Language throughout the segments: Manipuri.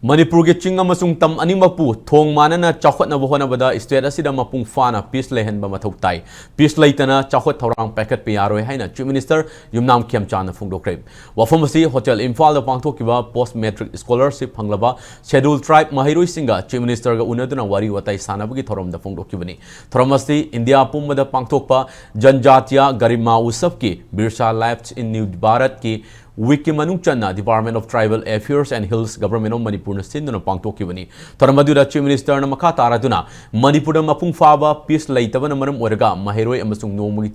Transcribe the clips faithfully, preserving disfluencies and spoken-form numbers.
ꯃꯅꯤꯄꯨꯔꯒꯤ ꯆꯤꯡ ꯑꯃꯁꯨꯡ ꯇꯝ ꯑꯅꯤꯃꯛꯄꯨ ꯊꯣꯡ ꯃꯥꯟꯅꯅ ꯆꯥꯎꯈꯠꯅꯕ ꯍꯣꯠꯅꯕꯗ state ꯑꯁꯤꯗ ꯃꯄꯨꯡ ꯐꯥꯅ peace ꯂꯩꯍꯟꯕ ꯃꯊꯧ ꯇꯥꯏ꯫ Peace ꯂꯩꯇꯅ ꯆꯥꯎꯈꯠ ꯊꯧꯔꯥꯡ ꯄꯥꯏꯈꯠꯄ ꯌꯥꯔꯣꯏ ꯍꯥꯏꯅ Chief Minister ꯌꯨꯝꯅꯥꯝ ꯈꯦꯝꯆꯥꯟꯅ ꯐꯣꯡꯗꯣꯛꯈ꯭ꯔꯦ꯫ ꯋꯥꯐꯝ ꯑꯁꯤ Hotel ꯏꯝꯐꯥꯜꯗ ꯄꯥꯡꯊꯣꯛꯈꯤꯕ post matric scholarship ꯐꯪꯂꯕ Scheduled Tribe ꯃꯍꯩꯔꯣꯏꯁꯤꯡꯒ Chief Ministerꯒ ꯎꯅꯗꯨꯅ ꯋꯥꯔꯤ ꯋꯥꯇꯥꯏ ꯁꯥꯟꯅꯕꯒꯤ ꯊꯧꯔꯝꯗ ꯐꯣꯡꯗꯣꯛꯈꯤꯕꯅꯤ꯫ ꯊꯧꯔꯝ ꯑꯁꯤ ꯏꯟꯗꯤꯌꯥ ꯄꯨꯝꯕꯗ ꯄꯥꯡꯊꯣꯛꯄ ꯖꯟꯖꯥꯇꯤꯌꯥ ꯒꯔꯤꯃꯥ ꯎꯠꯁꯕꯀꯤ Birsa Lives in New Bharatꯀꯤ weekꯀꯤ ꯃꯅꯨꯡ ꯆꯟꯅ Department of Tribal Affairs and Hills, Government of Manipureꯅ ꯁꯤꯟꯗꯨꯅ ꯄꯥꯡꯊꯣꯛꯈꯤꯕꯅꯤ꯫ ꯊꯧꯔꯝ ꯑꯗꯨꯗ Chief Ministerꯅ ꯃꯈꯥ ꯇꯥꯔꯗꯨꯅ ꯃꯅꯤꯄꯨꯔꯗ ꯃꯄꯨꯡ ꯐꯥꯕ peace ꯂꯩꯇꯕꯅ ꯃꯔꯝ ꯑꯣꯏꯔꯒ ꯃꯍꯩꯔꯣꯏ ꯑꯃꯁꯨꯡ ꯅꯣꯡꯃꯒꯤ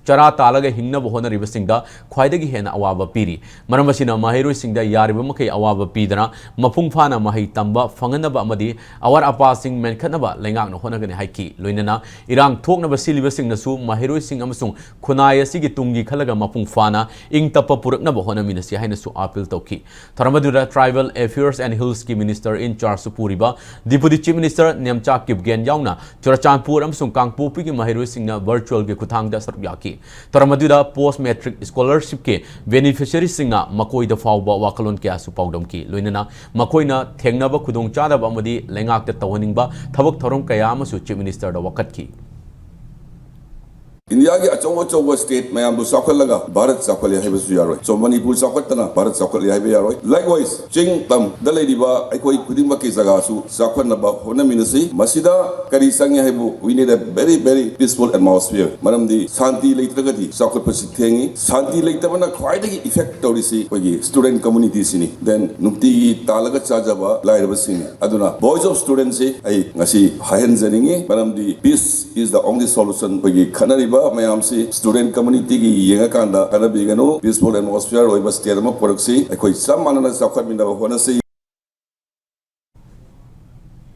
ꯆꯔꯥ ꯇꯥꯜꯂꯒ ꯍꯤꯡꯅꯕ ꯍꯣꯠꯅꯔꯤꯕꯁꯤꯡꯗ ꯈ꯭ꯋꯥꯏꯗꯒꯤ ꯍꯦꯟꯅ ꯑꯋꯥꯕ ꯄꯤꯔꯤ꯫ ꯃꯔꯝ ꯑꯁꯤꯅ ꯃꯍꯩꯔꯣꯏꯁꯤꯡꯗ ꯌꯥꯔꯤꯕ ꯃꯈꯩ ꯑꯋꯥꯕ ꯄꯤꯗꯅ ꯃꯄꯨꯡ ꯐꯥꯅ ꯃꯍꯩ ꯇꯝꯕ ꯐꯪꯍꯟꯅꯕ ꯑꯃꯗꯤ ꯑꯋꯥꯠ ꯑꯄꯥꯁꯤꯡ ꯃꯦꯟꯈꯠꯅꯕ ꯂꯩꯉꯥꯛꯅ ꯍꯣꯠꯅꯒꯅꯤ ꯍꯥꯏꯈꯤ꯫ ꯂꯣꯏꯅꯅ ꯏꯔꯥꯡ ꯊꯣꯛꯅꯕ ꯁꯤꯜꯂꯤꯕꯁꯤꯡꯅꯁꯨ ꯃꯍꯩꯔꯣꯏꯁꯤꯡ ꯑꯃꯁꯨꯡ ꯈꯨꯟꯅꯥꯏ ꯑꯁꯤꯒꯤ ꯇꯨꯡꯒꯤ ꯈꯜꯂꯒ ꯃꯄꯨꯡ ꯐꯥꯅ ꯏꯪ ꯇꯞꯄ ꯄꯨꯔꯛꯅꯕ ꯍꯣꯠꯅꯃꯤꯟꯅꯁꯤ ꯍꯥꯏꯅꯁꯨ appeal ꯇꯧꯈꯤ꯫ ꯊꯧꯔꯝ ꯑꯗꯨꯗ Tribal Affairs and Hillsꯀꯤ Minister in chargeꯁꯨ ꯄꯨꯔꯤꯕ Deputy Chief Minister Nemcha Kipgen ꯌꯥꯎꯅ ꯆꯨꯔꯆꯥꯟꯄꯨꯔ ꯑꯃꯁꯨꯡ ꯀꯥꯡꯄꯣꯛꯄꯤꯒꯤ ꯃꯍꯩꯔꯣꯏꯁꯤꯡꯅ virtualꯒꯤ ꯈꯨꯠꯊꯥꯡꯗ ꯁꯔꯨꯛ ꯌꯥꯈꯤ꯫ ꯊꯧꯔꯝ ꯑꯗꯨꯗ post matric scholarshipꯀꯤ beneficiaryꯁꯤꯡꯅ ꯃꯈꯣꯏꯗ ꯐꯥꯎꯕ ꯋꯥꯈꯜꯂꯣꯟ ꯀꯌꯥꯁꯨ ꯄꯥꯎꯗꯝꯈꯤ꯫ ꯂꯣꯏꯅꯅ ꯃꯈꯣꯏꯅ ꯊꯦꯡꯅꯕ ꯈꯨꯗꯣꯡꯆꯥꯗꯕ ꯑꯃꯗꯤ ꯂꯩꯉꯥꯛꯇ ꯇꯧꯍꯟꯅꯤꯡꯕ ꯊꯕꯛ ꯊꯧꯔꯝ ꯀꯌꯥ ꯑꯃꯁꯨ Chief Ministerꯗ ꯋꯥꯀꯠꯈꯤ꯫ ꯏꯟꯗꯤꯌꯥꯒꯤ ꯑꯆꯧ ꯑꯆꯧꯕ state ꯃꯌꯥꯝꯗꯨ ꯆꯥꯎꯈꯠꯂꯒ ꯚꯥꯔꯠ ꯆꯥꯎꯈꯠꯂꯦ ꯍꯥꯏꯕꯁꯨ ꯌꯥꯔꯣꯏ꯫ So ꯃꯅꯤꯄꯨꯔ ꯆꯥꯎꯈꯠꯇꯅ ꯚꯥꯔꯠ ꯆꯥꯎꯈꯠꯂꯦ ꯍꯥꯏꯕ ꯌꯥꯔꯣꯏ꯫ Likewise, ꯆꯤꯡ ꯇꯝꯗ ꯂꯩꯔꯤꯕ ꯑꯩꯈꯣꯏ ꯈꯨꯗꯤꯡꯃꯛꯀꯤ ꯖꯒꯥꯁꯨ ꯆꯥꯎꯈꯠꯅꯕ ꯍꯣꯠꯅꯃꯤꯟꯅꯁꯤ꯫ ꯃꯁꯤꯗ ꯀꯔꯤ ꯆꯪꯉꯤ ꯍꯥꯏꯕꯨ, we need a very, very peaceful atmosphere꯫ ꯃꯔꯝꯗꯤ ꯁꯥꯟꯇꯤ ꯂꯩꯇ꯭ꯔꯒꯗꯤ ꯆꯥꯎꯈꯠꯄꯁꯤ ꯊꯦꯡꯉꯤ꯫ ꯁꯥꯟꯇꯤ ꯂꯩꯇꯕꯅ ꯈ꯭ꯋꯥꯏꯗꯒꯤ effect ꯇꯧꯔꯤꯁꯤ ꯑꯩꯈꯣꯏꯒꯤ student communityꯁꯤꯅꯤ꯫ Then ꯅꯨꯡꯇꯤꯒꯤ ꯇꯥꯜꯂꯒ ꯆꯥꯖꯕ ꯂꯥꯏꯔꯕꯁꯤꯡꯅꯤ꯫ ꯑꯗꯨꯅ Voice of Studentsꯁꯤ ꯑꯩ ꯉꯁꯤ ꯍꯥꯏꯍꯟꯖꯅꯤꯡꯉꯤ, ꯃꯔꯝꯗꯤ peace is the only solution꯫ ꯑꯩꯈꯣꯏꯒꯤ ꯈꯠꯅꯔꯤꯕ ꯃꯌꯥꯝꯁꯤ student communityꯒꯤ ꯌꯦꯡꯉꯀꯥꯟꯗ ꯈꯠꯅꯕꯤꯒꯅꯨ꯫ Peaceful atmosphere ꯑꯣꯏꯕ state ꯑꯃ ꯄꯨꯔꯛꯁꯤ꯫ ꯑꯩꯈꯣꯏ ꯆꯞ ꯃꯥꯟꯅꯅ ꯆꯥꯎꯈꯠꯃꯤꯟꯅꯕ ꯍꯣꯠꯅꯁꯤ꯫